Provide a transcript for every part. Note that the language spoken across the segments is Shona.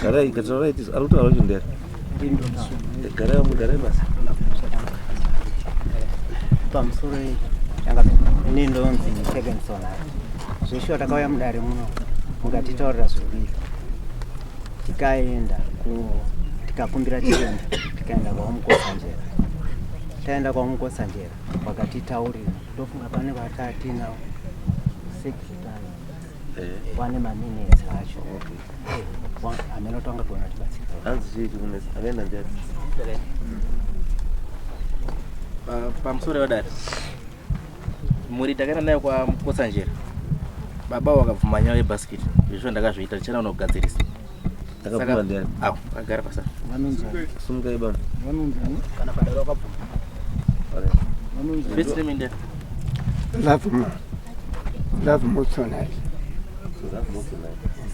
Garai, gataurai tisu. Ari kutaura wacho ndiani? Garai vamwe, garai basi. Pamusoro ini ndonzi Tegenson. Zveshuwa takauya mudare muno mukatitaurira zviviri. Tikaenda ku tikakumbira chiremba tikaenda kwaMukotsanjera. Taenda kwaMukotsanjera vakatitaurira ndofunga pane vatatinao secretary wane maminutes acho amene tanga kuona tibatsira. Hanzi chii chikunetsa? Akaenda ndiani? Pamusoro yodari mhuri takaenda nayo kwaMukotsanjera, baba wakabvuma nyaya yebhasikiti. Izvo ndakazviita tichana unogadzirisa. Akabvuma ndiani? Awo agara pasa. Sumukai baba. Kana padaro wakabvuma. First name ndiani? Love Motsonai.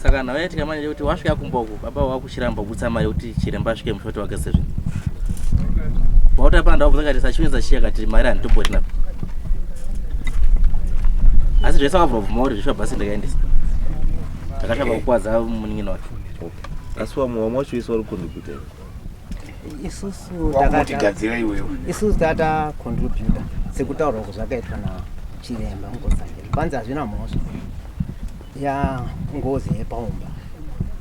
Saka nhau yaitika manje kuti wasvika kumba uku, baba wakuchiramba kubutsa mari yekuti chiremba asvike musha kuti wageze zvinhu. Bauti apana ndawabvunza kati sachiunza chiya kati mari handitombori napo. Asi zvese wakabva bvuma kuti zvisva bhasi ndakaendesa. Takasvika kukwadza munin'ina wake. Asi wamwe wamwe wacho wese wari kucontributa here? Isusu Wakutigadzira iwewe. Isusu tata contributor sekutaurwa kwazvakaitwa nachiremba Mukotsanjera, kwanzi hazvina mhosva ya ngozi yepaumba,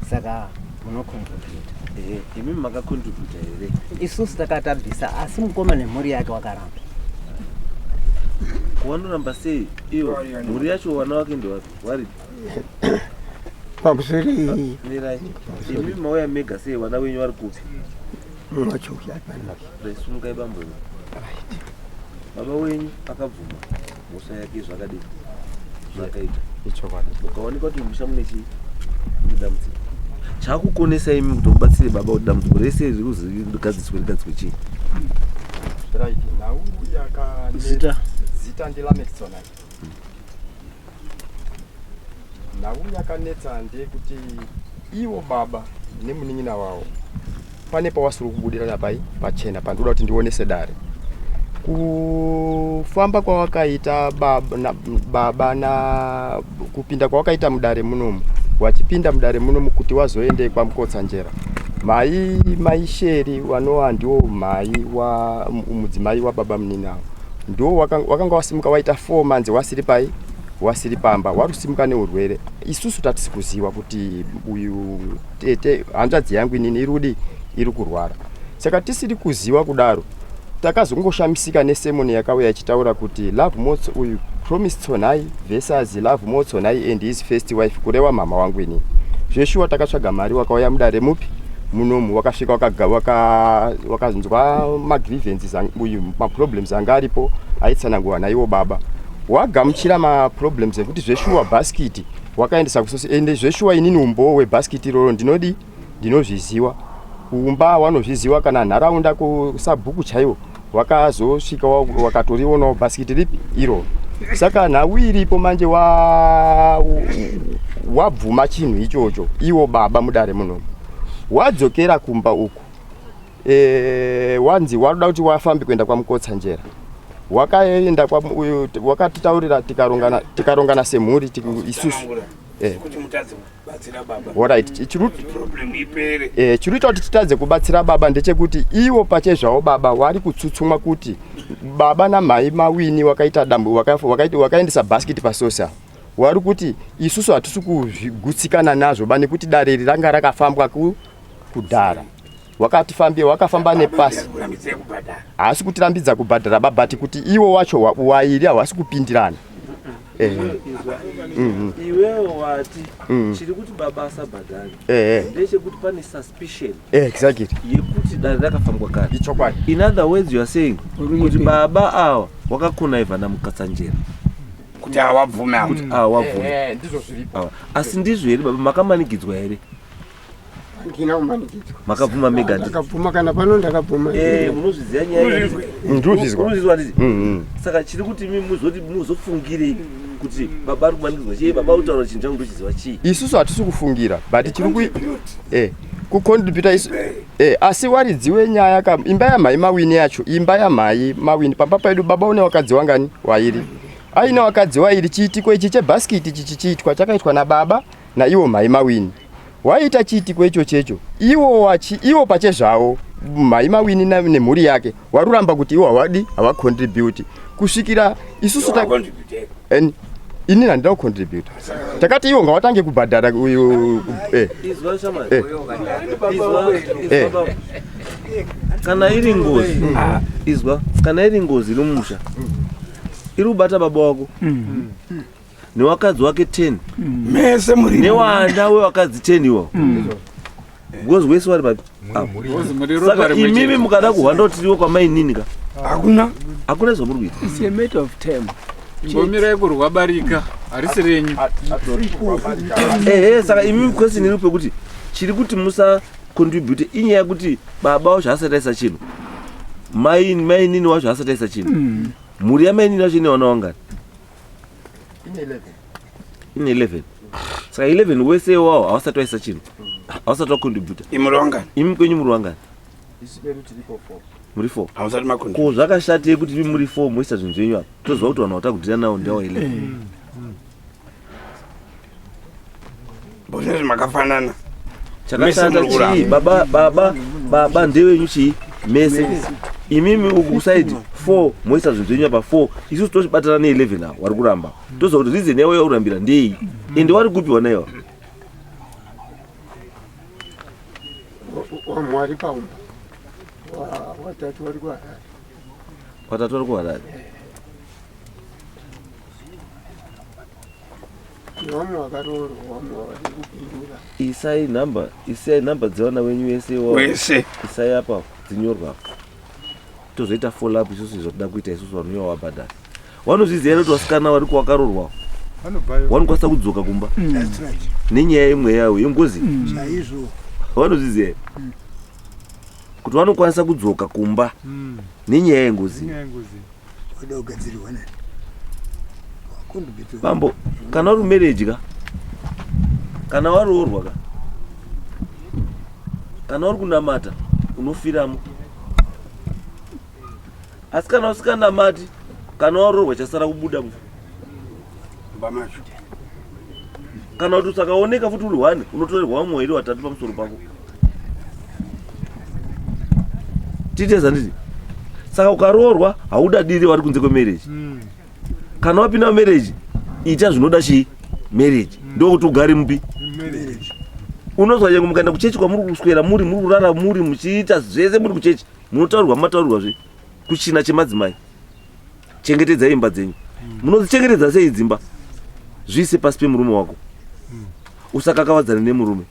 saka munocontributa. Ehe, imimi makacontributa here? Isusu takatabvisa, asi mukoma nemhuri yake wakaramba. Kuwanoramba sei iyo mhuri yacho? Wana wake ndewapi waripi? Pamusoro iyi. Mirai, imi mauya mega sei? Wana wenyu vari kupi? Mwacho uyapano. Sumukai bambo imi. Baba wenyu akabvuma mhosva yake zvakadii zvakaita. Ichokwadi. Ukaonekwa kuti mumusha mune chii, mune dambudziko, chakukonesa imi kuti mubatsire baba kuti dambudziko rese riri kuzi rigadziswe rigadziswe chii? Right, nhau yakanetsa. Zita? Zita ndiLamekson. Nhau yakanetsa ndeyekuti ivo baba nemunin'ina wavo pane pawasiri kubudirana pai pachena pandinoda kuti ndionese dare. Kufamba kwawakaita baba na, baba na kupinda kwawakaita mudare munomu, wachipinda mudare munomu kuti wazoende kwaMukotsanjera, mai maisheri vanova ndiwo mai wa mudzimai wababa munini avo, ndo wakanga wasimuka waita 4 months wasiri pai, wasiri pamba, warusimuka neurwere. Isusu tatisi kuziva kuti uyu tete hanzvadzi yangu inini iri kudi iri kurwara, saka tisiri kuziva kudaro takazongoshamisika nesermon yakauya ichitaura kuti Love Mots uyu, Promise Tsonai versus Love Motsonai and his first wife, kurewa mama wangu inini. Zveshuwa takatsvaga mari, wakauya mudare mupi munomu, wakasvika wakanzwa magrievances uyu, maproblems anga aripo aitsanangurwa naiwo baba, wagamuchira maproblems ekuti zveshuwa bhasikiti wakaendesa kusosi. Ende zveshuwa inini umbowo webhasikiti iroro ndinodi ndinozviziwa, kumba wanozviziwa, kana nharaunda kusabhuku chaiwo wakazosvika wakatorionawo bhasikiti ripi iroro. Saka nhau iripo manje wabvuma chinhu ichocho iwo baba mudare munomu, wadzokera kumba uku, wanzi waroda kuti wafambi kuenda kwaMukotsanjera. Wakaenda uyu wakatitaurira, tikarongana tikarongana semhuri isusu. Kuti mutadze kubatsira baba. Alright, Problem ipere. Chiri kuita kuti titadze kubatsira baba ndechekuti ivo pachezvavo baba vari kutsutsumwa kuti baba namhai mawini wakaita dambu wakaendesa bhasikiti pasosa. Wari kuti isusu hatisi kugutsikana nazvo ba nekuti dare iri ranga rakafambwa kudhara, wakatifambia wakafamba nepasi. Kurambidzai kubhadhara. Haasi kutirambidza kubhadhara ba, but kuti iwo wacho wairi hawasi kupindirana. Iwewo wati chiri kuti baba asabhadhari ndechekuti pane suspicion yekuti dare rakafambwa kare. Ichokwadi. In other words, you are saying kuti baba ava wakakonaiva naMukatsanjera kuti hawabvume ava. Kuti ava wabvuma. Ndizvo zviripo. Ava. Asi ndizvo here baba? Makamanikidzwa here? Handina kumanikidzwa. Makabvuma mega ndizvo? Ndakabvuma, kana pano ndakabvuma. Munozviziva nyaya iyi? Ndinozvizwa. Unozvizwa ndizvo? Saka chiri kuti imi muzoti muzofungirei kuti baba ari kumanikidzwa chii? Baba utaura chinhu changu ndochiziva chii? Isusu hatisi kufungira, but chiri ku kucontributa isu asi waridziwe nyaya ka imba yamhai mawini yacho, imba yamhai mawini pamba pedu, baba une wakadzi wangani? Wairi. Aine wakadzi wairi. Chiitiko ichi chebhasikiti ichi chichiitwa chakaitwa nababa naiwo mhai mawini. Waita chiitiko icho checho iwo wachi iwo pachezvavo mai mawini nemhuri yake waruramba kuti iwo hawadi havacontribute kusvikira isusu ta and ini handina kucontributa takati iwo ngawatange kubhadhara uyu eh. Eh. Eh. Kana iri ngozi ah, izwa kana iri ngozi iri mumusha iri kubata baba wako mm. Newakadzi wake 10 mese muri newana wewakadzi 10 iwo mm. Because wese wari papi saka imimi mukada kuhwanda kuti tiriwo kwamainini ka hakuna hakuna zvamuri kuita. It's a matter of time. Imbomirai kurwa barika harisi renyu. Ehe, saka imimi question iri pekuti chiri kuti musa contribute inyaya yekuti baba wacho asati aisa chinhu mai mainini wacho asati aisa chinhu mm. Mhuri yamainini wacho ine vana wangani? Ine 11. Saka 11 wese wawo hawasati waisa chinhu, hawasati wacontributa. Imi muri wangani? Imi kwenyu muri wangani? Muri 4. Hamusati macontribute. Ko zvakashatei kuti imi muri 4 moisa zvinhu zvenyu apa? Toziva kuti vanhu vatakudhira navo ndewa 11. Bozvese makafanana. Chakashata chii? Baba baba baba ndewenyu chii? Mese. Imimi uku kuside 4 moisa zvinhu zvenyu apa 4 isusu tochibatana ne 11 ava wari kuramba. Toziva kuti reason yavo yakurambira ndei. Ende wari kupi wana iwa? Wamwari paumba. Watatu wari kuHarare. Watatu wari kuHarare. Vamwe vakaroorwa, vamwe vari kupindura. Isai number, isai number dzevana wenyu vese wese. Isai apa dzinyorwa apa. Tozoita follow up isusu zvatida kuita isusu vanouya wabhadhara. Vanozviziva here kuti vasikana vari kwakaroorwa vanokwanisa kudzoka kumba mm. That's right. Nenyaya yemweya yawo yengozi. Mm. Chaizvo. Vanozviziva here mm. Kuti vanokwanisa kudzoka kumba mm. Nenyaya yengozi. Nenyaya yengozi. Wada kugadzirirwa nani? Bambo, kana uri marriage ka, kana waroorwa ka, kana uri kunamata unofiramo. Asi kana usikanamati, kana waroorwa chasara kubuda mu. Kana kuti usakaoneka futi uri one, unotorerwa vamwe wairi watatu pamusoro pako. Tiite zanditi. Saka ukaroorwa haudadiri vari kunze kwemarriage. Mm. Kana wapinda marriage ita zvinoda chii marriage. Mm. Ndokuti ugare mupi marriage. Unozwa nyange mukaenda kuchechi kwamuri kuswera muri muri kurara muri muchiita zvese muri kuchechi munotaurirwa mataurirwa zve kuchina chemadzimai. Chengetedzai imba dzenyu. Mm. Munodzichengetedza sei dzimba? Zviise pasi pemurume wako. Mm. Usakakavadzana nemurume.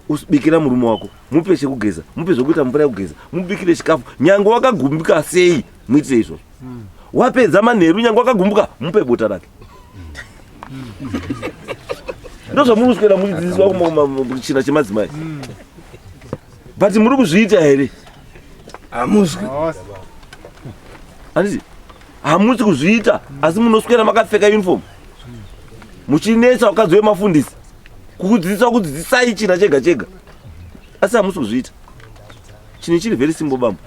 Usibikira murume wako, mupe chekugeza, mupe zvekuita mvura yekugeza, mubikire chikafu, nyange wakagumbika sei, muitire izvozvo. Mm. Wapedza manheru nyange wakagumbuka, mupe bota rake. Mm. Ndozvamuri kuswera muchidzidziswa kuchina chemadzimai. Mm. But muri kuzviita here? Hamuzwi. Handiti? Hamusi kuzviita, asi munoswera makapfeka uniform. Muchinetsa vakadzi vemafundisi. Kukudzidzisa kudzidzisai china chega chega. Asi hamusi kuzviita. Chinhu chiri very simple bambo.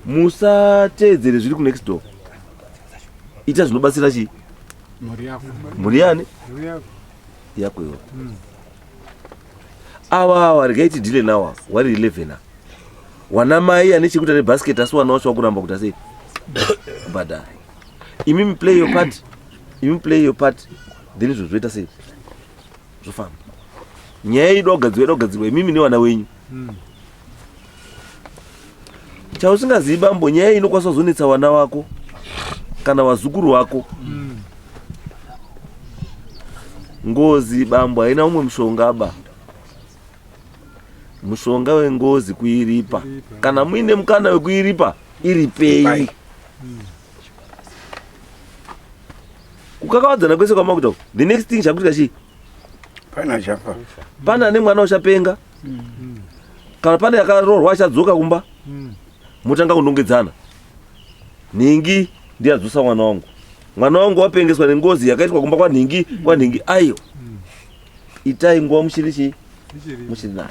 Musateedzere zviri kunext door. Ita zvinobatsira chii? Mhuri yako. Mhuri yani? Yako iwe. Mm. Ava ava regai tidhile nawo wari 11 ava. Wana mai ane chekuita nebasket asi wana wacho wakuramba kuita sei? Kubhadhara. Imimi play your part. Imimi play your part. Then izvo zvoita sei? Zvofamba. Nyaya ida kugadzirwa ida kugadzirwa imimi newana wenyu. Mm. Chausingazivi bambo, nyaya inokwanisa kuzonetsa wana wako kana wazukuru wako. Mm. Ngozi bambo haina umwe mushonga ba. Mushonga wengozi kuiripa. Kana muine mukana wekuiripa, iripei. Kukakavadzana kwese kwamakuita uku. The next thing chakuitika chii? Pana achafa. Pane ane mwana uchapenga. Kana pane akaroorwa achadzoka kumba. Motanga kunongedzana. Nhingi ndiye adzosa mwana wangu. Mwana wangu wapengeswa nengozi yakaitwa kumba kwanhingi, kwanhingi ayo. Itai nguva muchiri chii? Muchiri nayo.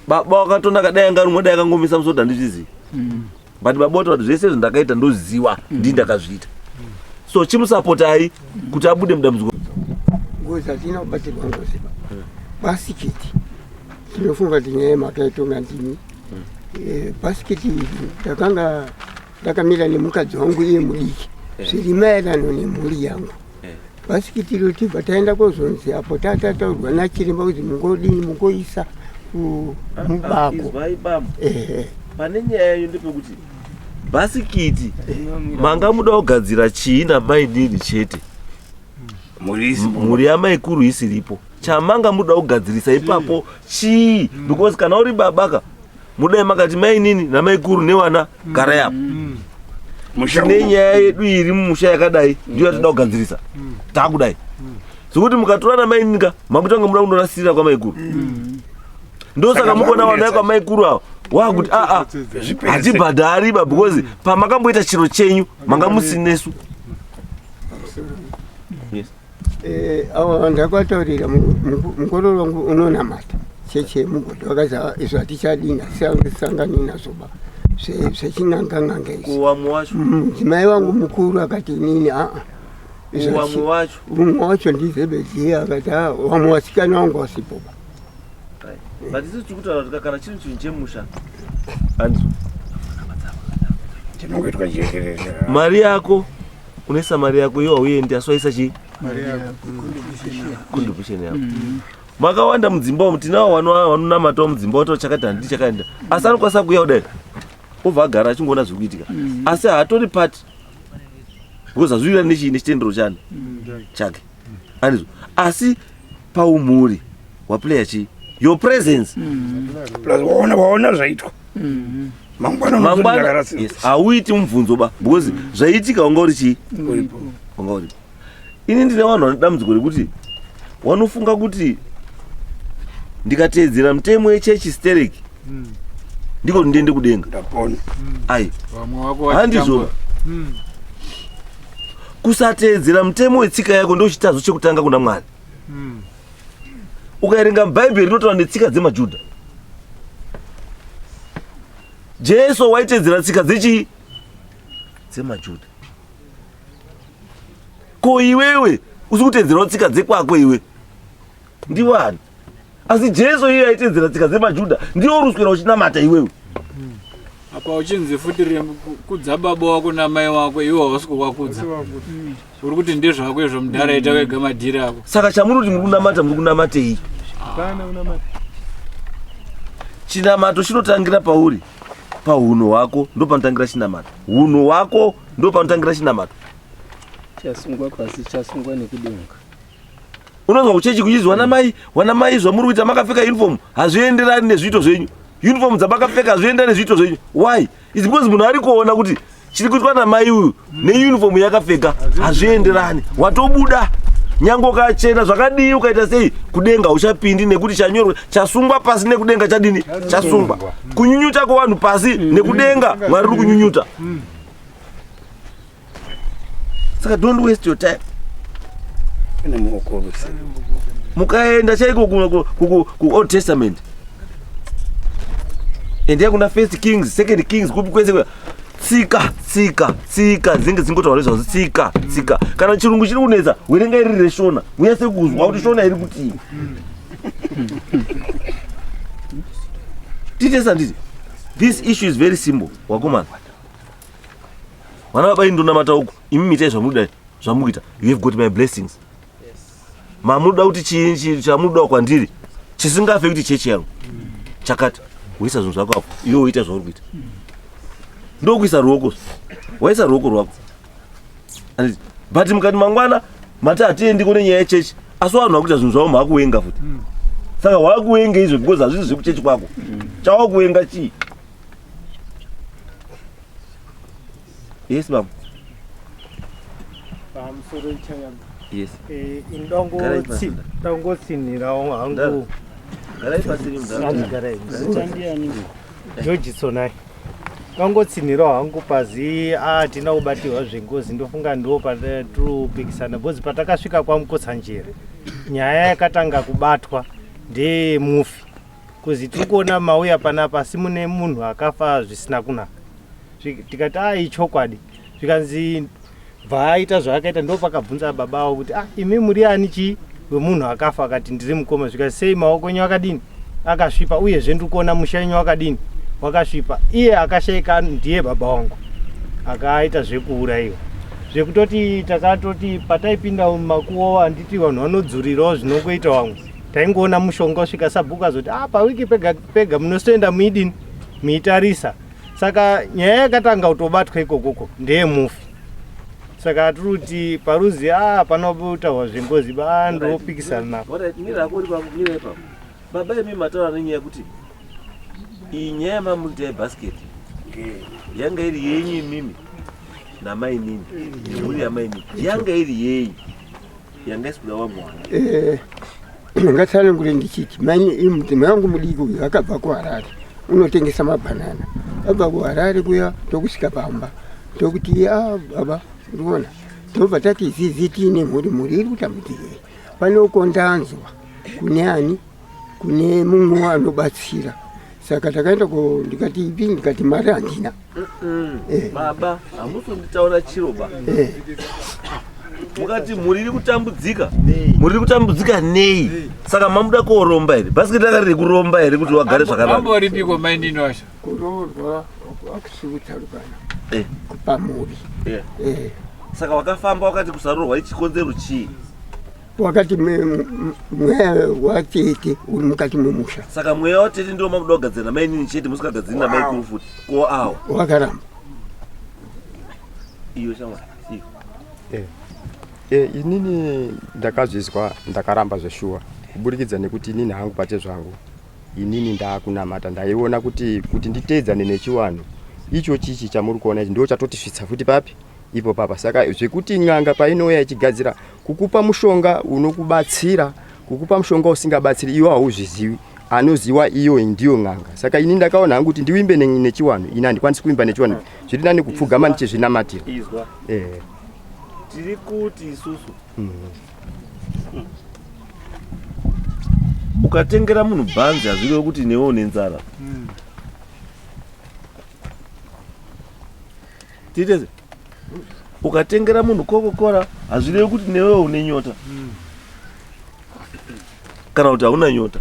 Baba wakatonaka dai anga rumwe dai akangomisa musoro handizvizivi. But baba wati kuti zvese zvandakaita ndoziwa ndini ndakazviita. So chimusapotai kuti abude mudambudziko. ngozi hatina kubatirwa ngozi ba bhasikiti tinofunga kuti nyaya yemakaitonga ndimi. Bhasikiti iri ndakanga ndakamira nemukadzi wangu iye mudiki zviri maererano nemhuri yangu. Bhasikiti iro tibva taenda kozonzi apo tatataurwa nachiremba kuti mungodini mungoisa mubako. Izwai bambo. Ehe. Pane nyaya yenyu ndepekuti bhasikiti manga muda kugadzira chii namainini chete, mhuri yamaikuru isiripo. Chamanga muda kugadzirisa ipapo chii? Because kana uri babaka mudai makati mainini namaikuru newana garai apo, tine nyaya yedu iri mumusha yakadai, ndiyo yatinoda kugadzirisa, takudai. Zvekuti mukatora namainini ka, makutanga muda kundorasirira kwamaikuru. Ndosaka mukuona vana kwamaikuru ava wakuti aa, hatibhadhari ba, because pamakamboita chiro chenyu manga musinesu. Yes. Avo ndakataurira mukororo wangu unonamata chechi yemugodhi, wakazi, "Ah, izvo hatichadini, hatisangani nazvo ba, zvechin'anga-n'anga izvi." Kuwamwe wacho? Mudzimai wangu mukuru akati, inini aa, izvo Wamwe wacho? Mumwe wacho ndiZebedhiya, akati, "Ah, wamwe wasikana wangu wasipo ba." But isusu tiri kutaura kuti kana chiri chinhu chemusha, andizvo? Chinongoitwa jekerere. Mari yako unoisa mari yako iwo, hauendi, asi waisa chii? Contribution yako. Makawanda mudzimba umu, tinawo vanonamatawo mudzimba, watawo chakati handidi chakaenda, asi anokwanisa kuuya kudai obva agara achingoona zviri kuitika, asi haatori part because hazviwirirani nechii? Nechitendero chani? Chake, andizvo? Asi paumhuri waplaya chii? Your presence. Plus waona zvaitwa, mangwana Mangwana unozondakarasira. Yes, hauiti mubvunzo ba, because zvaitika wanga uri chii? Uripo. Wanga uripo. Ini ndine vanhu vane dambudziko rekuti vanofunga kuti ndikateedzera mitemo yechechi stereki ndiko kuti ndiende kudenga. Ndapona. Ai. Vamwe wako Handizvo. vachitambura. Kusateedzera mutemo wetsika yako ndo chitadzo chekutanga kuna Mwari. Ukaerenga mubhaibheri, rinotaura netsika dzemaJudha. Jesu waiteedzera tsika dzechii? DzemaJudha. Ko iwewe usi kuteedzerawo tsika dzekwako, iwe ndiwani? Asi Jesu iye aiteedzera tsika dzemaJudha, ndiwo uri kuswera uchinamata iwewe. Apa uchinzi futi kudza baba wako namai wako, iwe hausi kuvakudza, uri kuti ndezvako izvo, mudhara, ita wega madhiri ako. Saka chamuri kuti muri kunamata, muri kunamatei? Chinamato chinotangira pauri, paunhu hwako ndo panotangira chinamato. Unhu hwako ndo panotangira chinamato. Chasungwa pasi chasungwa nekudenga. Unonzwa kuchechi kuchinzi, wana mai, wana mai, zvamuri kuita makapfeka uniform hazvienderani nezviito zvenyu, uniform dzamakapfeka hazvienderani nezviito zvenyu. Why? Is because munhu ari kuona kuti chiri kuitwa namai uyu neuniform yakapfeka hazvienderani. Watobuda. Nyange ukachena zvakadii, ukaita sei, kudenga uchapindi, nekuti chanyorwa chasungwa pasi nekudenga chadini? Chasungwa. Kunyunyuta kwevanhu pasi nekudenga, Mwari uri kunyunyuta. Saka don't waste your time. Ine muoko ruse. Mukaenda chaiko ku Old Testament, endai kuna First Kings, Second Kings, kupi kwese tsika, tsika, tsika dzinenge dzingotaura nezvazvo. Tsika, tsika. Kana chirungu chiri kunetsa, werenga iri reshona, unyatse kuzwa kuti shona iri kutii. Titesa nditi this issue is very simple, wakomana. Vana baba, indonamata uku, imi mitai zvamunoda, zvamukuita. You have got my blessings. Mamunoda kuti chii chamunoda kwandiri chisingafe kuti chechi yangu chakati, woisa zvinhu zvako apo, iwe woita zvauri kuita, ndokuisa ruoko, waisa ruoko rwako. Anditi? But mukati mangwana mati hatiendi kune nyaya yechechi, asi vanhu vakuita zvinhu zvavo, maakuwenga futi. Saka wakuwenga izvo because hazvisi zvekuchechi kwako. Chawakuwenga chii? Yes, baba. Pamusoro, Ichanyama. Yes. Garai pasi. Ndangotsinhirawo hangu. Garai pasi, mudhara. Garai. George Tsonai. Ndangotsinhirawo hangu pazi hatina kubatirwa zvengozi. Ndofunga ndo patirikupikisana, because patakasvika kwaMukotsanjere, nyaya yakatanga kubatwa ndeyemufi, kuzi tiri kuona mauya panapa asi mune munhu akafa zvisina kunaka. Tikati a ichokwadi, zvikanzi bva aita zvaakaita. Ndo pakabvunza baba avo kuti, ah, imi muri ani? Chii? wemunhu akafa akati ndiri mukoma zvika sei maoko enyu akadini akasvipa uyezve ndiri kuona musha enyu wakadini wakasvipa iye akashaika ndiye baba wangu akaita zvekuurayiwa zvekutoti takatoti pataipinda mumakuwo handiti vanhu vanodzurirawo zvinongoita vamwe taingoona mushonga usvika sabhuku azoti ah pawiki pega pega munosoenda muidini muitarisa saka nyaya yakatanga kutobatwa ikokoko ndeyemufi saka tiri kuti paruzi a ah, panotaurwa zvengozi ba ndopikisana napo baba imi mataura nenyaya yekuti iyi nyaya yamamuita yebasket yanga iri yenyu imimi namainini nemhuri yamainini yanga iri yeyi yanga isi kuda wamwana eh, ngatsanangure ndichiti mudzimai wangu mudiki uyu akabva kuharare unotengesa mabhanana abva kuharare kuya ndokusvika pamba ndokuti a ah, baba ndikuona ndobva tati zizi tiine mhuri mhuri iri kutambudzikei pane uko ndanzwa kune ani kune mumwe anobatsira saka takaenda ko ndikati ipi ndikati mari handina eh. baba hamusi kunditaura chiro ba eh. mukati mhuri iri kutambudzika eh. mhuri iri kutambudzika nei saka mamuda koromba here bhasiketi raka riri kuromba here kuti wagare zvakanakaamboripiko mainini wacho kuroorwa akusi kutsarukana pamhuri saka wakafamba wakati kusaroorwa ichikonzero chii wakati mweya watete uri mukati memusha saka mweya watete ndiwo makuda kugadzira namainini chete musikagadziri namaikuru futi ko awo wakaramba iyo shamwari iyo eh, eh, inini ndakazvizwa ndakaramba zveshuwa kuburikidza nekuti inini hangu pate zvangu inini ndakunamata ndaiona kuti kuti nditeedzane nechiwanhu icho chichi chamuri kuona ichi ndo chatotisvitsa futi papi ipo papa saka zvekuti n'anga painouya ichigadzira kukupa mushonga unokubatsira kukupa mushonga usingabatsiri iwe hauzvizivi anoziwa iyo ndiyo n'anga saka ini ndakaona hangu kuti ndiwimbe nechiwanhu ini handikwanisi kuwimba nechiwanhu zviri nani kupfugama ndichizvinamatira izwa eh. tiri kuti isusu mm. ukatengera munhu bhanzi hazvirevi kuti newe une nzara mm. tiitese ukatengera munhu kokokora hazvirevi kuti newewo une nyota kana kuti hauna nyota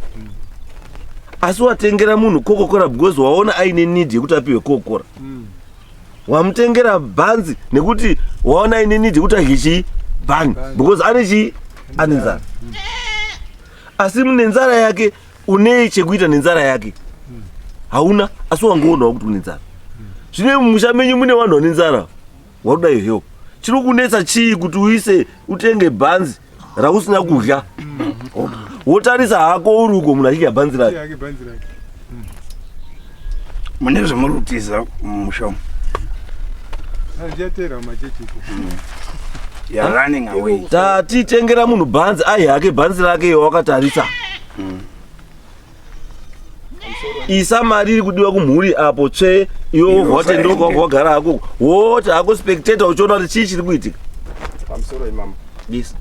asi watengera munhu kokokora because waona aine need yekuti apiwe kokokora wamutengera bhanzi nekuti waona aine need yekuti adye chii bhani because ane chii ane nzara asi nenzara yake unei chekuita nenzara yake hauna asi wangoonawo kuti une nzara zvino mumusha menyu mune vanhu vane nzara wakuda iyo help chiri kunetsa chii kuti uise utenge bhanzi rausina kudya wotarisa hako uri uko munhu achidya bhanzi rake mune zvamuri kutiza mumusha umu tati tengera munhu bhanzi ayi hake bhanzi rake iwe wakatarisa isa mari iri kudiwa kumhuri apo tsve iwe wobva watendoka wabva wagara hako woti hako spectator uchiona kuti chii chiri kuitika pamusoro imambo yes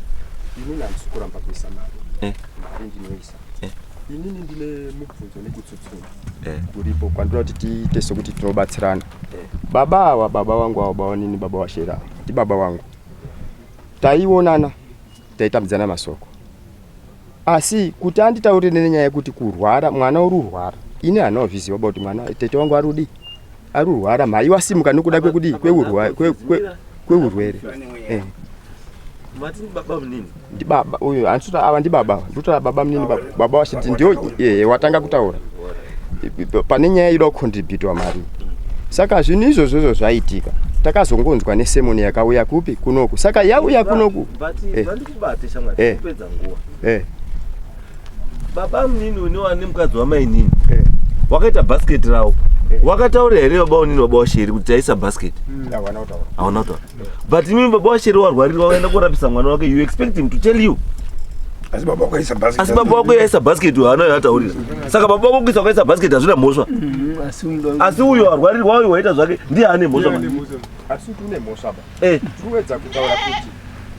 inini handisi kuramba kuisa mari eh. mari ndinoisa eh. inini ndine mubvunzo nekutsutsuna eh. kuripo kwandinoda kuti tiite sekuti tinobatsirana baba awa baba wangu awa baba nini baba washera ndibaba wangu taionana taitambidzana masoko asi kuti anditaurire nenyaya yekuti kurwara mwana uri urwara ini hana wazviziva ba kuti mwana tete wangu arudi arurwara mhai wasimuka nekuda kwekudii kweurwere eh. ndibaba uyu handitoda ava ndibaba ndotoda baba munini baba wachiti ndio eh, watanga kutaura pane nyaya ida kucontributwa mari saka zvinhu izvozvozvo zvaitika takazongonzwa nesemoni yakauya kupi kunoku saka yauya kunoku eh. eh. eh. baba munini une wane mukadzi wamainini eh. wakaita basket rawo eh. wakataura here baba unini baba washeri kuti taisa basket mm. hauna kutaura but imi baba washeri warwarirwa waenda korapisa mwana wake you expect him to tell you asi baba wako aisa basket asi baba wako yaisa basket haana yataurira saka baba wako kuisa wakaisa basket hazvina mhosva mm, asi uyo arwarirwa uyo waita zvake ndiye ane mhosva asi tune mhosva ba eh. tikuedza kutaura kuti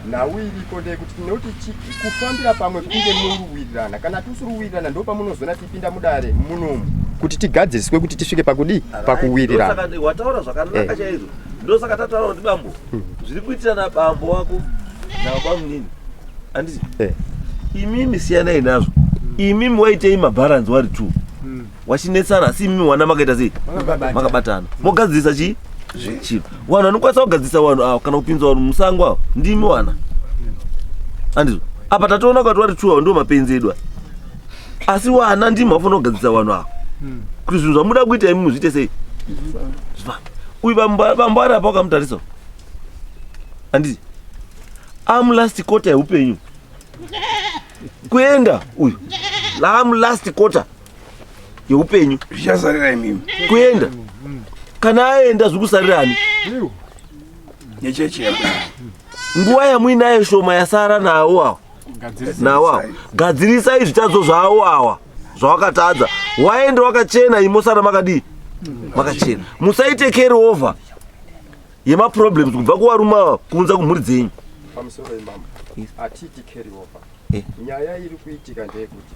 nhau iriko ndeyekuti nekuti kufambira pamwe kunge muruwirirana kana tisiri kuwirirana ndo pamunozoona tipinda mudare munomu kuti tigadziriswe kuti tisvike pakudii pakuwirirana wataura zvakanaka eh. chaizvo ndosaka tataura kuti bambo hmm. zviri kuitirana bambo wako nababa munini handiti eh. Imimi siyanai nazvo. Imimi waitei mabharanzi wari two wachinetsana, asi imimi wana makaita sei? Makabatana, mogadzirisa chii chiro. Vanhu vanokwanisa kugadzirisa vanhu ava kana kupinza vanhu musango ava ndimi wana, andizvo? Apa tatoona kuti wari two ava ndiwo mapenzi edu aya, asi wana ndimi vafanira kugadzirisa vanhu ava kuti zvinhu zvamuda kuita imimi zviite sei, zvifambe. Uyu bambo ari apa wakamutarisa, handiti amu last quarter yeupenyu kuenda uyu, amu last quarter yeupenyu. Zvichasarira imimi. Kuenda, kana aenda zvikusarirani? Nechechi yako. Nguva yamuinayo shoma yasara nawo awa nawo awa, gadzirisai zvitadzo zvawo awa zvawakatadza, waende wakachena, imosara makadii? Makachena. Musaite carry over yemaproblems kubva kuvarume ava kuunza kumhuri dzenyu. Pamusoro imambo, hatiti carry over. Nyaya iri kuitika ndeyekuti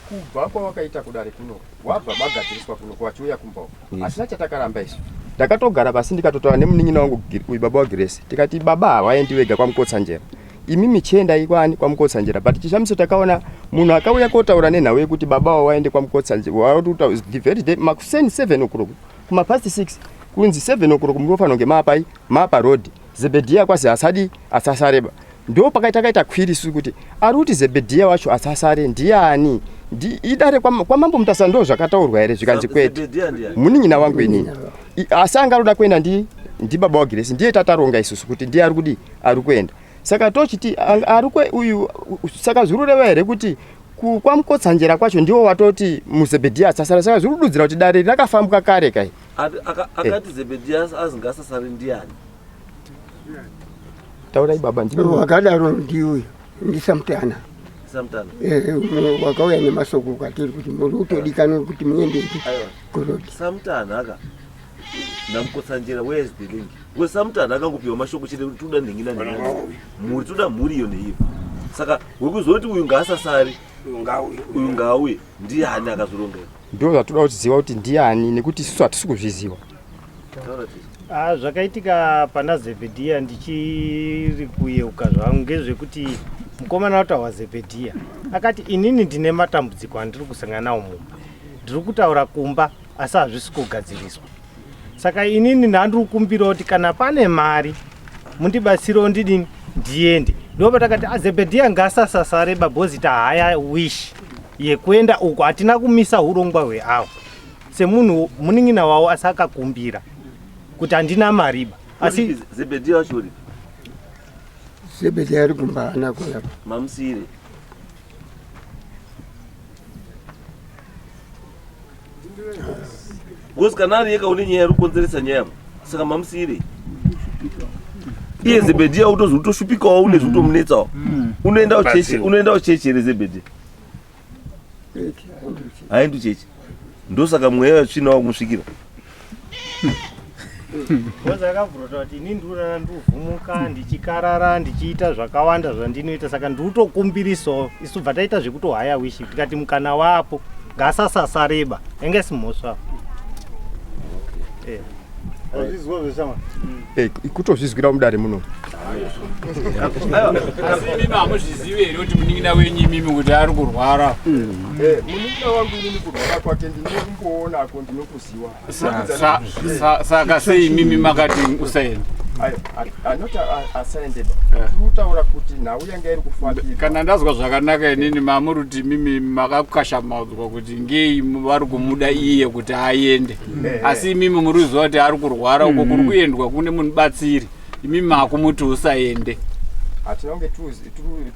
kubva kwawakaita kudare kuno, wabva magadziriswa kuno, wachiuya kumba uku, hasina chatakaramba isu. Ndakatogara pasi ndikatotaura nemunin'ina wangu uyu baba waGrace, tikati baba havaendi vega kwaMukotsanjera, imimi chiendai kwani kwaMukotsanjera. But chishamiso takaona munhu akauya kotaura nenhau yekuti baba wavo waende kwaMukotsanjera the very day makuseni 7 o'clock, kumapast 6, kunzi 7 o'clock munofanira kunge maapai maapa road, Zebhedhiya kwazi asadi asasareba. Ndo pakaita kaita kwiri isu kuti ari kuti Zebhedhiya wacho asasare ndiani? Idare kwamambo Mutasa ndo zvakataurwa here? Zvikanzi kwete. Zebhedhiya ndiani? Munin'ina wangu inini. Asi anga aroda kuenda ndibaba waGiresi, ndiye tataronga isusu kuti ndiye ari kudi ari kuenda. Saka tochiti ari kwe uyu saka zvirureva here kuti kwaMukotsanjera kwacho ndiwo watoti muZebhedhiya asasara? Saka zviri kududzira kuti dare rakafambwa kare kai. Akati Zebhedhiya azingasasare ndiani? Taurai baba, ndimi. Wakadaro ndiuyu ndiSamutana. Samutana. Wakauya nemasoko kwatiri kuti muri kutodikanwa kuti muendepi kurodi. Samutana aka naMukotsanjera, where is the link? Because Samutana akangopiwa mashoko chete kuti toda nhingi nanhingi, mhuri toda mhuri iyo neiyo. Saka wekuzoti uyu ngaasasari, uyu ngaauye, ndiani akazoronga izvo? Ndo zvatoda kuziva kuti ndiani, nekuti isusu hatisi kuzviziva. Taura tisi. Ah, zvakaitika pana Zebhedhiya ndichiri kuyeuka zvangu ngezvekuti mukomana watawa Zebhedhiya akati, inini ndine matambudziko andiri kusangana nawo mumba, ndiri kutaura kumba asi hazvisi kugadziriswa, saka inini ndandiri kukumbira kuti kana pane mari mundibatsirewo ndidini ndiende. Ndo patakati aZebhedhiya ngasasasare babhozi, tahaya wish yekuenda uko, hatina kumisa urongwa hweavo semunhu munin'ina wavo, asi akakumbira kuti handina mariba asi Zebhedhiya wacho uripi? Zebhedhiya ari kumba, haana kuuya. Mamusiyire? Because kana ari yeka une nyaya iri kukonzeresa nyaya apa, saka mamusiyire iye Zebhedhiya utozi utoshupikawo, une zvikutomunetsawo. Unoenda kuchechi, unoenda kuchechi here Zebhedhiya? Haendi kuchechi, ndosaka mweya wetsvina wakumusvikira. Bhozi akabvurota kuti ini ndiurara ndikuvhumuka ndichikarara ndichiita zvakawanda zvandinoita, saka ndikutokumbirisawo isu bva taita zvekutohaya wishi, tikati mukana wapo ngasasasareba, yange simhosva. Wazvizwa zvesama? Kutozvizwira mudare muno. Asi imimi hamuzvizivi here kuti munin'ina wenyu imimi kuti ari kurwara? Munin'ina wangu inini kurwara kwake ndinokumboonako, ndinokuziwa. Saka sei imimi makati usaenda? Anoti asaendeba, tiri kutaura kuti nhau yanga iri kufambirwa. Kana ndazwa zvakanaka inini, mamuri kuti imimi makakashamadzwa kuti ngei vari kumuda iye kuti aende, asi imimi muri kuziva kuti ari kurwara, uko kuri kuendwa kune mubatsiri, imimi makumuti usaende. Hatina kunge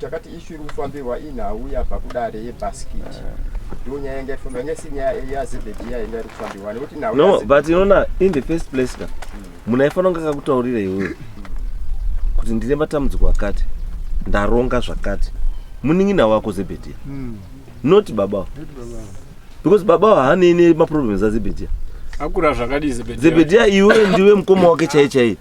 takati issue iri kufambirwa inhau yabva kudare yebhasikiti, ndo nyaya yanga iri kufambirwa, yanga isi nyaya yaZebhedhiya yanga iri kufambirwa nekuti nhau No, but inoona, in the first place ka, munhu aifanira kunge akakutaurira iwewe kuti ndine matambudziko akati, ndaronga zvakati, munin'ina wako Zebhedhiya, not baba, because baba haanei nemaproblems aZebhedhiya. Akura zvakadii Zebhedhiya? Zebhedhiya iwe ndiwe mukoma wake chaiye chaiye,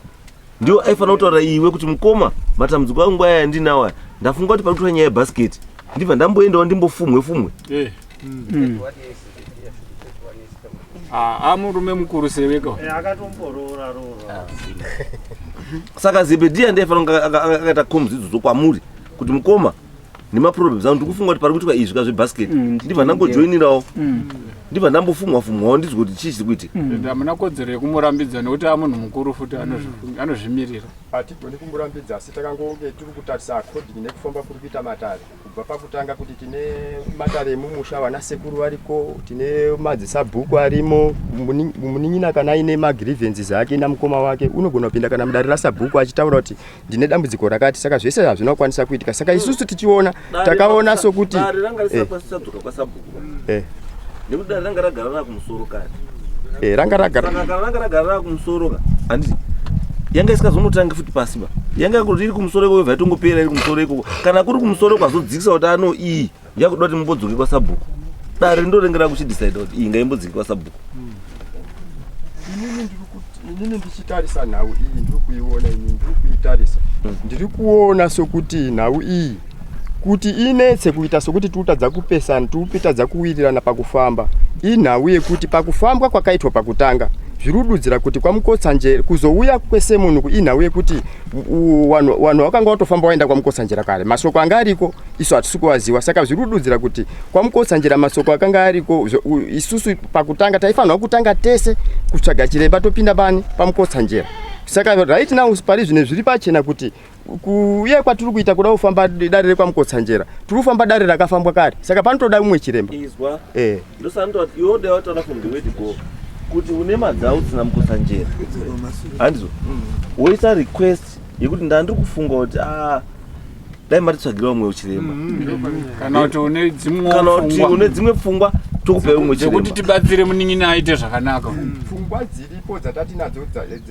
ndiwo aifanira kutaura iwe kuti mukoma, matambudziko angu aya andinawo aya, ndafunga kuti pari kutora nyaya yebhasiketi, ndibva ndamboendawo ndimbofumwe fumwe. Ah, amurume mukuru seweka. Akatomboroora roora. Saka Zebhedhiya ndiye aifanira kunge akaita comms idzodzo kwamuri kuti mukoma. nemaproblems angu ndikufunga kuti pari kuitwa izvi ka zvebasket ndibva ndangojoinirawo ndibva ndambofumwa fumwawo ndizwe kuti chii chiri kuitika. Ende hamuna kodzero yekumurambidza nekuti amunhu mukuru futi anozvimirira. Hatigoni kumurambidza asi takangonge tiri kutarisa according nekufamba kuri kuita matare kubva pakutanga kuti tine matare emumusha vana sekuru variko tine madzisabhuku arimo munin'ina kana aine magrievances ake namukoma wake unogona kupinda kana mudare rasabhuku achitaura kuti ndine dambudziko rakati saka zvese hazvina kukwanisa kuitika saka isusu tichiona takaona sokuti dare ranga risakwasadzoka kwasabhuku nekuti dare ranga ragara rakumusoro kare. Ranga ragara. Saka kana ranga ragara rakumusoro ka handiti yanga isikazonotangi futi pasi ba yanga kuti iri kumusoro ikoko yobva yatongopera iri kumusoro ikoko kana kuri kumusoro kwazodzikisa kuti ano iyi yakuda kuti mumbodzoke kwasabhuku dare ndo renge rakuchidecide kuti iyi ngaimbodzike kwasabhuku. Inini ndichitarisa nhau iyi ndiri kuiona inini ndiri kuitarisa ndiri kuona sokuti nhau iyi kuti inetse kuita sokuti tiutadza kupesana tiupitadza kuwirirana pakufamba inhau yekuti pakufambwa kwakaitwa pakutanga zviri kududzira kuti kwaMukotsanjera kuzouya kwese munhu inhau yekuti vanhu vakanga vatofamba vaenda kwaMukotsanjera kare masoko anga ariko isu hatisi kuvaziva saka zviri kududzira kuti kwaMukotsanjera masoko akanga ariko isusu pakutanga taifanirwa kutanga tese kutsvaga chiremba topinda pani paMukotsanjera. Saka right now pari zvino zviri pachena kuti kuuye kwatiri kuita kuda kufamba dare rekwaMukotsanjera tiri kufamba dare rakafambwa kare saka panotoda umwe chiremba. Izwa. Ndosandoti iwe dai wataura from the word go kuti une madzau dzina Mukotsanjera handizvo woita request yekuti ndandiri kufunga kuti ah, dai matitsvagira umwe chiremba. Kana kuti une dzimwe kana kuti pfungwa une dzimwe pfungwa tokupai umwe dzekuti chiremba. Tibatsire munin'ina aite zvakanaka. Pfungwa dziripo dzatati nadzo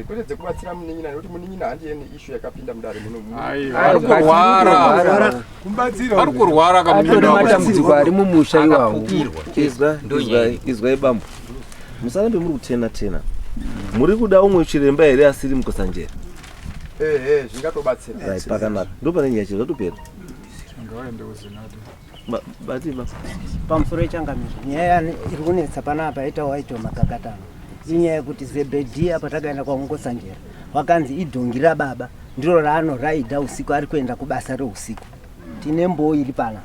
kwete dzekubatsira munin'ina nekuti munin'ina handiye neissue yakapinda mudare muno. Aiwa, ari kurwara, ari kurwara. Atori Kamunin'ina wako. matambudziko ari mumusha iwawo. Izwa, izwai, izwai bambo, musarambe muri kutena tena. Muri kuda umwe chiremba here asiri Mukotsanjera? Ehe, zvingatobatsira. Right, pakanaka, ndo pane nyaya chero zvatopera. Ngawaende kuZinatha. Bati ba. Pamusoro yechangamizvo nyaya iri kunetsa panapa ita waitwa makakatano inyaya yekuti Zebhedhiya patakaenda kwaMukotsanjera wakanzi idhongi rababa ndiro raanoraidha usiku ari kuenda kubasa reusiku. Tine mboo iri pana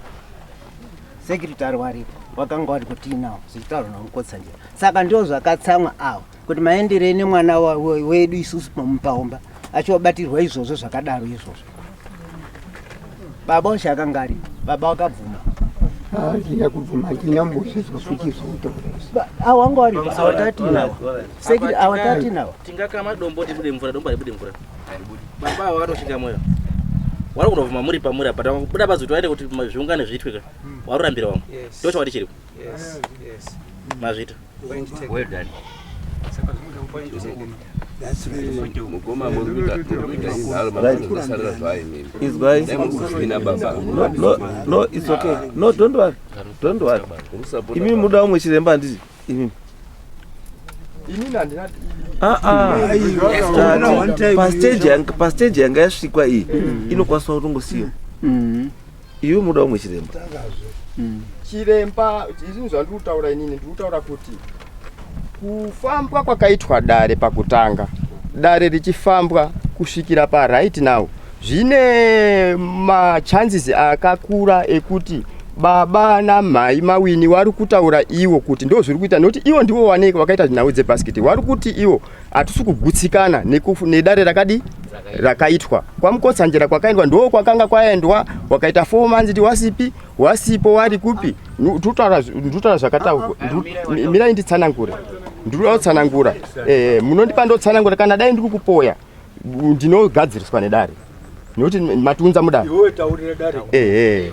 secretary waripo wakanga wari kutiinawo zvichitaurwa naMukotsanjera saka ndo zvakatsamwa avo kuti maenderei nemwana wedu isusu pamupaomba achiwabatirwa izvozvo zvakadaro izvozvo. Baba ushe akanga aripo, baba wakabvuma. Handina kubvuma, handina mbozvizwa futi zvoutaura. Avo wanga waripo awatatinawo sekiri awatatinawo. Tingakama dombo tibude mvura, dombo haribude mvura. Baba ava vatosvika moyo wari kunovhuma muri pamuri apa buda bazi kuti vaite kuti zviungane zviitwe ka warurambira vamwe. Ndo chokwadi chiripo. Mazvita. Well done. Mukoma, muri kuita inharo maazosarira zvayo imimi. Izwai. Dai muri kuzvina baba. No, no, no, it's okay. No, don't worry, don't worry. Imi muda umwe chiremba handiti imimi? Inini handina. Ah, ah. Tati, pastage yanga yasvikwa iyi inokwanisa kutongosiyiwa. Iwe muda umwe chiremba. Chiremba izvinhu zvandiri kutaura inini ndiri kutaura kuti kufambwa kwakaitwa dare pakutanga dare richifambwa kusvikira paright now zvine machances akakura ekuti baba namhai mawini vari kutaura iwo kuti ndo zviri kuita nekuti ivo ndivo wane vakaita nhau dzebhasikiti vari kuti ivo hatisi kugutsikana nedare rakadi rakaitwa kwaMukotsanjera kwakaendwa ndo kwakanga kwaendwa wakaita 4 months ti wasipi wasipo wari kupi. Ndikutaura zvakataurwa. Mirai nditsanangure, ndinoda kutsanangura. Munondipa ndotsanangura kana dai ndiri kupoya ndinogadziriswa nedare nekuti matiunza mudare. Iwewe taurira dare. Ehe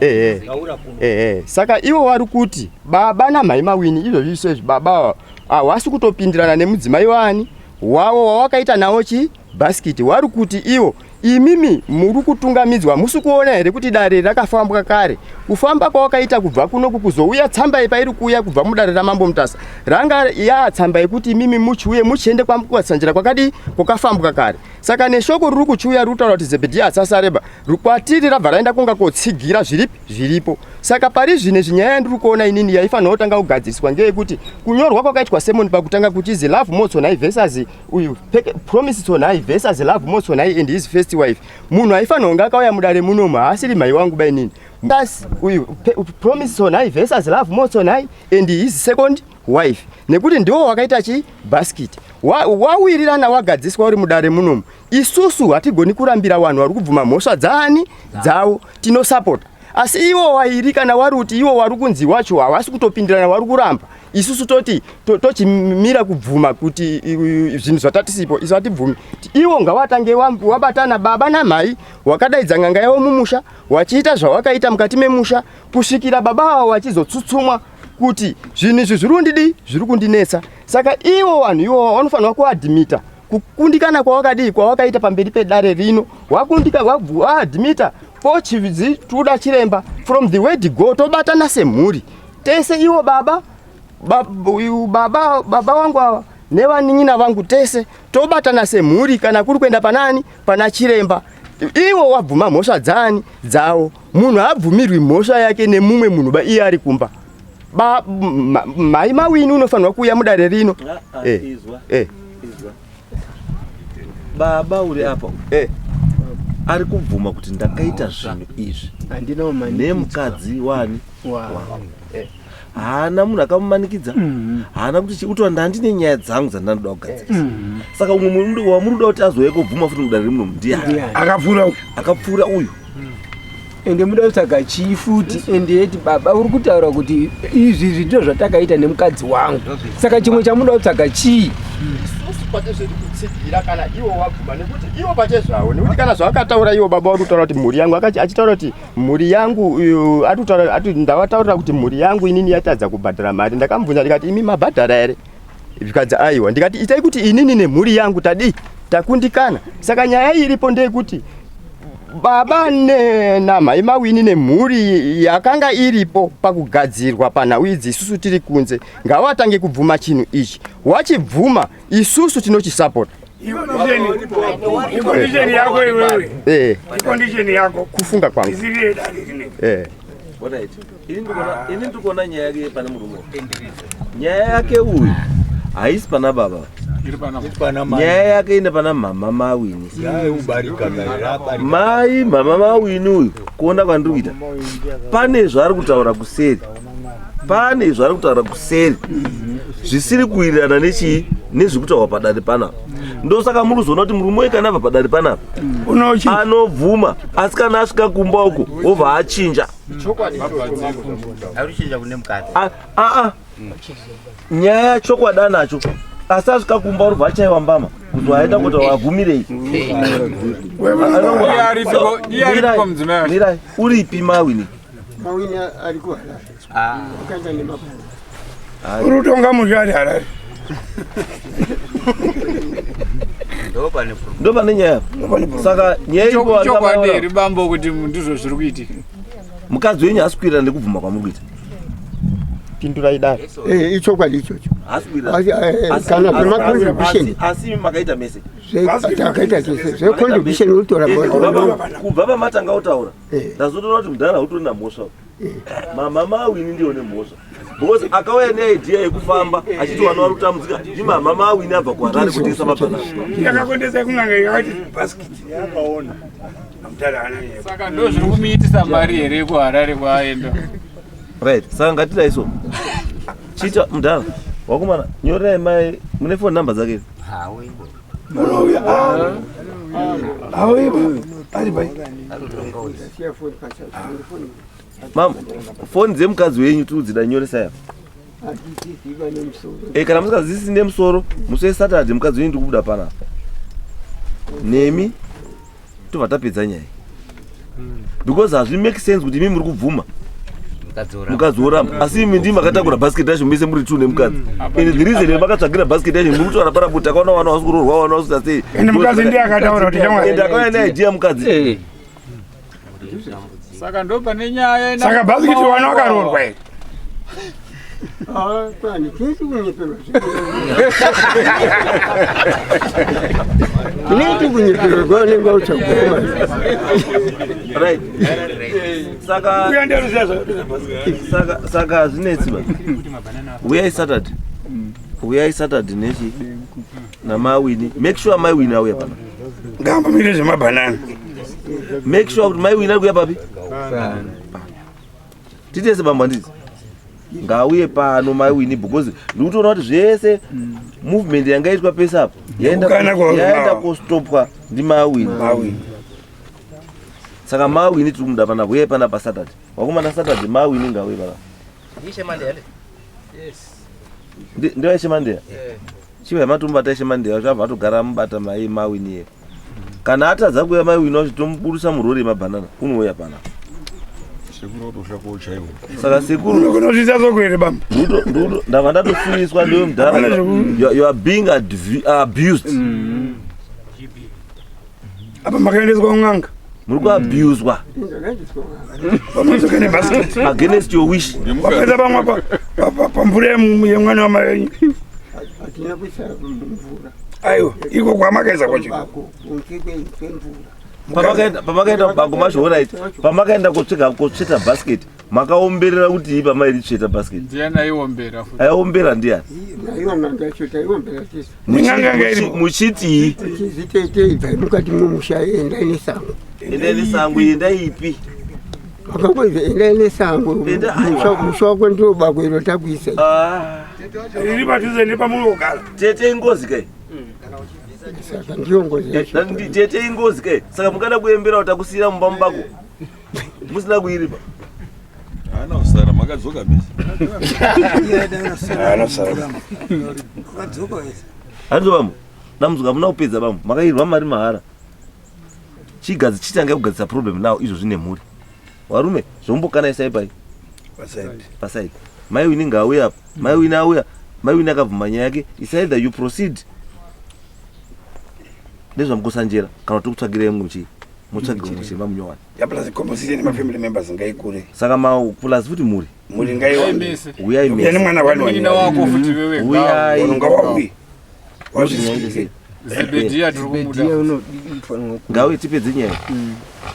ehe. Taura kuno. Ehe, saka ivo vari kuti baba namhai mawini izvozvi isezvi baba havasi kutopindirana nemudzimai wani wavo wawakaita nawo chi bhasikiti wari kuti ivo imimi muri kutungamidzwa musi kuona here kuti dare rakafambwa kare kufamba kwawakaita kubva kunoku kuzouya tsamba yepairi kuuya kubva mudare ramambo Mutasa ranga ya tsamba yekuti imimi muchiuye muchiende kwaMukotsanjera kwakadii kwakafambwa kare. Saka neshoko riri kuchiuya riri kutaura kuti Zebhedhiya asasareba kwatiri rabva raenda kunga kotsigira zviripi zviripo. Saka pari zvino zvinyaya yandiri kuona inini yaifanira kutanga kugadziriswa ngeyekuti kunyorwa kwakaitwa semoni pakutanga kuchizi Lovemore Tsonai versus uyu Promise Tsonai versus Lovemore Tsonai and his first first wife. Munhu aifanirwa kunge akauya mudare munomu haasiri mhai wangu bainini. Plus uyu Promise Sonai versus Love Motsonai and his second wife nekuti ndiwo wakaita chi basket wawirirana wagadziswa uri mudare munomu. Isusu hatigoni kurambira vanhu vari kubvuma mhosva dzaani dzavo, tinosapota asi iwo wairi kana wari kuti iwo wari kunzi wacho hawasi kutopindirana wari kuramba isusu toti tochimira kubvuma kuti zvinhu zvatatisipo isu hatibvumi. Iwo ngawatange wabatana baba namhai wakadaidza n'anga yavo mumusha wachiita zvawakaita mukati memusha kusvikira baba avo wachizotsutsumwa kuti zvinhu izvi zviri kundidii zviri kundinetsa. Saka ivo vanhu ivovo vanofanirwa kuadhimita kukundikana kwawakadii kwawakaita pamberi pedare rino wakundika waadhimita pochidzi tuda chiremba from the word go tobatana semhuri tese iwo baba baba baba wangu ava nevanin'ina vangu tese tobatana semhuri kana kuri kuenda panani pana chiremba iwo wabvuma mhosva dzaani dzawo munhu haabvumirwi mhosva yake nemumwe munhu ba iye ari kumba ba mai mawini unofanirwa kuuya mudare rino ah, ah, eh, izwa eh. izwa baba uri apa eh. ari kubvuma kuti ndakaita zvinhu izvi nemukadzi wani wangu eh. Haana munhu akamumanikidza mm. Haana kuti chikuti ndandine nyaya dzangu dzandanoda kugadzirisa mm. Saka umwe munhu wamuri kuda kuti azouya kubvuma futi mudare muno ndiani akapfuura uyu akapfuura uyu ende muda kutsvaga chii futi ende yeti baba uri kutaura kuti izvi izvi ndizvo zvatakaita nemukadzi wangu saka chimwe chamuda kutsvaga chii isusu pachezvedu kutsigira kana iwo wabvuma nekuti iwo pachezvavo nekuti kana zvavakataura iwo baba vari kutaura kuti mhuri yangu achitaura kuti mhuri yangu atutaura ati ndavataurira kuti mhuri yangu inini yatadza kubhadhara mari ndakamubvunza ndikati imi mabhadhara here zvikanzi aiwa ndikati itai kuti inini nemhuri yangu tadii takundikana saka nyaya iripo ndeyekuti baba namhai mawini nemhuri yakanga iripo pakugadzirwa panhau idzi isusu tiri kunze ngawatange kubvuma chinhu ichi wachibvuma isusu tinochisapota Icondition yako iwewe. Eh. Icondition yako. Kufunga kwangu. Isiri yedare rine. Eh. Alright. Ini ndikuona ini ndikuona nyaya yake pane murume. Nyaya yake uyu haisi pana baba. Nyaya yake ine pana mama mawini. Mai mama mawini uyu kuona kwandiri kuita. Pane zvaari kutaura kuseri. Pane zvaari kutaura kuseri. Zvisiri kuwirirana nechii nezviri kutaurwa padare panapa. Ndosaka muri kuzoona kuti murume uyu kana abva padare panapa anobvuma asi kana asvika kumba uko wobva achinja. Aa nyaya chokwadi anacho asi asvika kumba urubva achaiwa mbama kuti waenda kuti wabvumirei. Mirai, uripi mawini? Mawini ari kuHarare. Akaenda nemabhuku. Uri kutonga musha ari Harare. Ndopane nyaya. Saka nyaya iripo Chokwadi here bambo kuti ndizvo zviri kuitika? Mukadzi wenyu haasi kuwirirana nekubvuma kwamuri kuita. Pindurai dare. Eh, ichokwadi ichocho. Haasi kuwirirana. Asi, kana zvemacontribution. Asi makaita mese. Takaita tese. Zvecontribution unotora Kubva pamatanga kutaura. Ndazotoona kuti mudhara hautori namhosva. Mama mawini ndiyo nemhosva. Because akauya neidea yekufamba achiti vana vari kutambudzika ndimama mawini abva kuHarare kutengesa mabhanana. Yakakondesa kun'anga yakati basket. Yakaona. Saka ndo zviri kumuitisa mari here kuHarare kwaaenda? Right, saka ngatidai so. Chiita mudhara, wakomana, nyorerai mai mune phone number dzake. Unouya. Auyi. Ari pai. Mam, phone dzemukadzi wenyu tiri kudzida nyoresai apa. Eh, kana musingadzisi nemusoro, musi weSaturday mukadzi wenyu ndiri kubuda panapa. Nemi tobva tapedza nyaya. Because hazvi make sense kuti imi muri kubvuma mukadzi woramba asi imi ndimi makatakura basket yacho mese muri two nemukadzi and the reason yamakatsvagira basket yacho muri kutaura pana kuti takaona vana vasi kuroorwa vana vasi kuita sei Ende mukadzi ndiye akataura kuti shamwari. Ende akauya neidea mukadzi Saka ndo pane nyaya Saka basket vana vakaroorwa here? Kwani chisi kunyeperwa. Neti kunyeperwa kwanenge uchagoma. Right. Saka saka saka hazvinetsi ba. Uyai Saturday. Uyai Saturday nechi namawini. Make sure maiwini auya pana. Ngaambomire zvemabhanana. Make sure kuti mai Wini ari kuuya papi? Titese bambo handiti? Ngauye pano mai Wini because ndikutoona kuti zvese movement yanga itwa pese apa yaenda Kukana kwa- yaenda kostopwa ndimai Wini. Saka mai Wini tiri kumuda panapa, uyai panapa Saturday. Vakomana Saturday mai Wini ngauye panapa. Ishe Mandeya ndi? Yes. Ndivaishe Mandeya? Chiva matombata Ishe Mandeya zvabva atogara amubata mai Mawini iye. Kana atadza kuuya mai Wini wacho tomuburusa murori yemabhanana unouya panapa. Sekuru watoshako chaiwo. Saka sekuru Unozviita sokuere bamba. Nduto ndava ndatofuniswa ndiwe mudhara. You are being abused. Apa makaendeswa kun'anga. Muri kuabuswa. Pamadzoka nebasket. Against your wish. Wapedza pamwe pamvura yemwana wamai venyu. Hatina kuisa mvura. Aiwa, iko kwamakaisa kwacho. Bako, kunze kwemvura. Pamakaenda kubango macho alright. Pamakaenda kotsvega kotsveta basket makaomberera kuti ipa mairi tsveta basket. Ndiani aiombera futi? Aiombera ndiani? Naiyo n'anga yacho taiombera tisu. Muchitii? Tichizitete ibvai mukati memusha endai nesango. Endai nesango endai ipi? Vakangozi endai nesango. Enda- aiwa. Musha wako ndiro bako iro takuisa. Riri padhuze nepamuri kugara. Tete ingozi kai? Saka ndiyo ngozi yacho. Tete ingozi kai? Saka mukada kuembera kuti takusiyira mumba mubako. Musina kuiripa. Haana kusara makadzoka bese. Haana kusara. Handizo bambo. Dambudziko hamuna kupedza bambo. Makairwa mari mahara. Chigadzi chitange kugadzisa problem now izvo zvine mhuri. Varume zvombokana isai pai. Paside. Paside. Mai Wini ngauye apa. Mai Wini auya. Mai Wini akabvuma nyaya yake. It's either you proceed nezvamukosanjera kana kuti kutsvagirai mumwe muchii mutsvagire mumwe chiremba munyowani. Ya plus composition yemafamily members ngaikure. Saka ma plus futi mhuri. Mhuri ngaiwande. Uyai mese. Yani mwana wani wani. Munin'ina wako futi wewe Uyai. Unonga wauye. Wazvisikire. Zebedhiya tiri kumuda. Ngauye tipedze nyaya.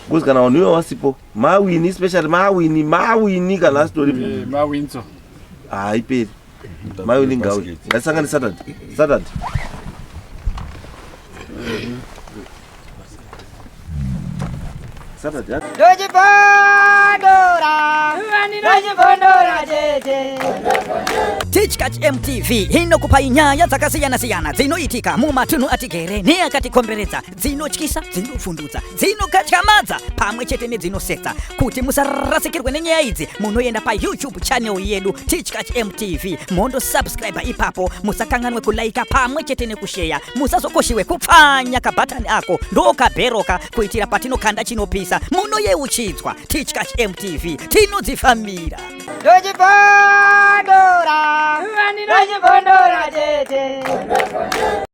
Because kana vanhu ivo vasipo, mawini especially mawini, mawini kana asitoripo. Eh, Mawinso. Haiperi. Mawini ngauye. Ngatisangane Saturday. Saturday. Saturday. Ndochibondora, ndochibondora tete. Tichkach MTV inokupai nyaya dzakasiyana-siyana dzinoitika mumatunhu atigere neakatikomberedza, dzinotyisa, dzinovhundutsa, dzinokatyamadza pamwe chete nedzinosetsa. Kuti musarasikirwe nenyaya idzi, munoenda paYouTube channel yedu Tichkach MTV mondosubscribe ipapo. Musakanganwe kulaika pamwe chete nekusheya. Musazokoshiwe kupfanya kabhatani ako ndokabheroka kuitira patinokanda chinopisa munoyeuchidzwa. Tichkach MTV tinodzifambira. Ndochibondora, ndochibondora tete.